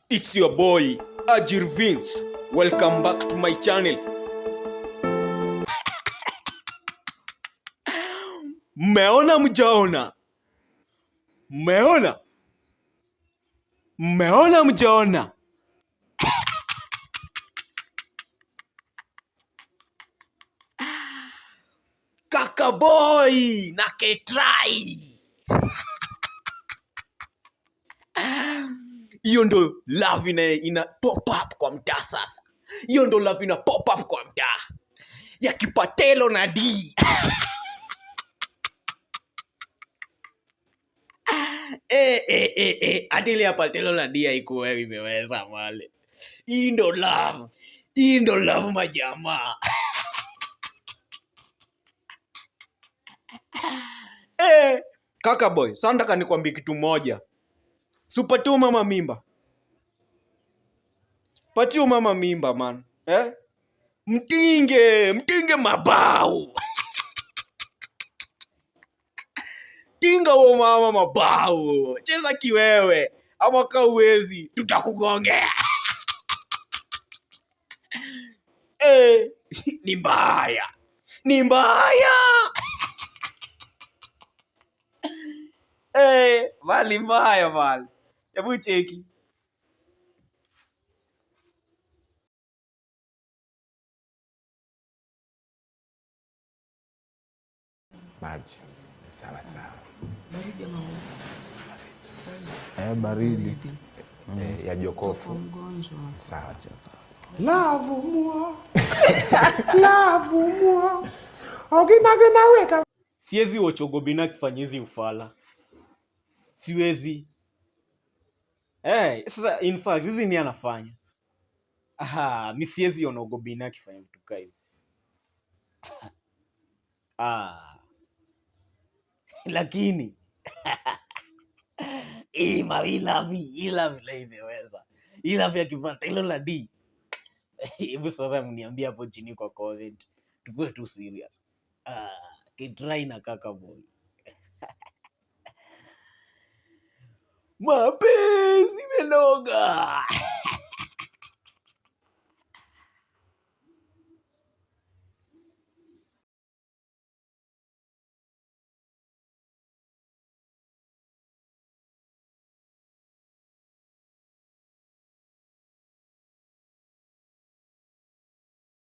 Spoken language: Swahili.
It's your boy Ajir Vince. Welcome back to my channel. Mmeona mjaona? Mmeona? Mmeona mjaona? Kaka boy na Ketrai. Hiyo ndo love ina pop up kwa mtaa sasa. Hiyo ndo love ina pop up kwa mtaa ya Kipatelo na D. Hata ile ya Patelo na D haikuwa imeweza male. Hii ndo love. Hii ndo love majamaa. Kaka boy, sasa nataka nikwambie kitu moja. Supatie mama mimba. Patie mama mimba man. Mtinge, mtinge mabao. Tinga huo mama mabao. Cheza kiwewe. Ama ka uwezi, tutakugongea. Ni mbaya. Ni mbaya. Mali mbaya mali. Hebu cheki. Maji. Sawa sawa. Baridi ama moto? Baridi. Ya jokofu. Kwa mgonjwa. Sawa. Love moi. Love moi. Oginagina weka. Siwezi watch Obinna akifanya hizi ufala. Siwezi. Sasa in fact hizi ni anafanya. Aha, mi siwezi ona Obinna akifanya vitu kama hizi. Lakini hii mawilavi, ila vile imeweza. Ila vya Kipatelo la D. Hebu sasa mniambie hapo chini kwa comment. Tukue tu serious. Kitrai na kaka boy. Mapenzi menoga.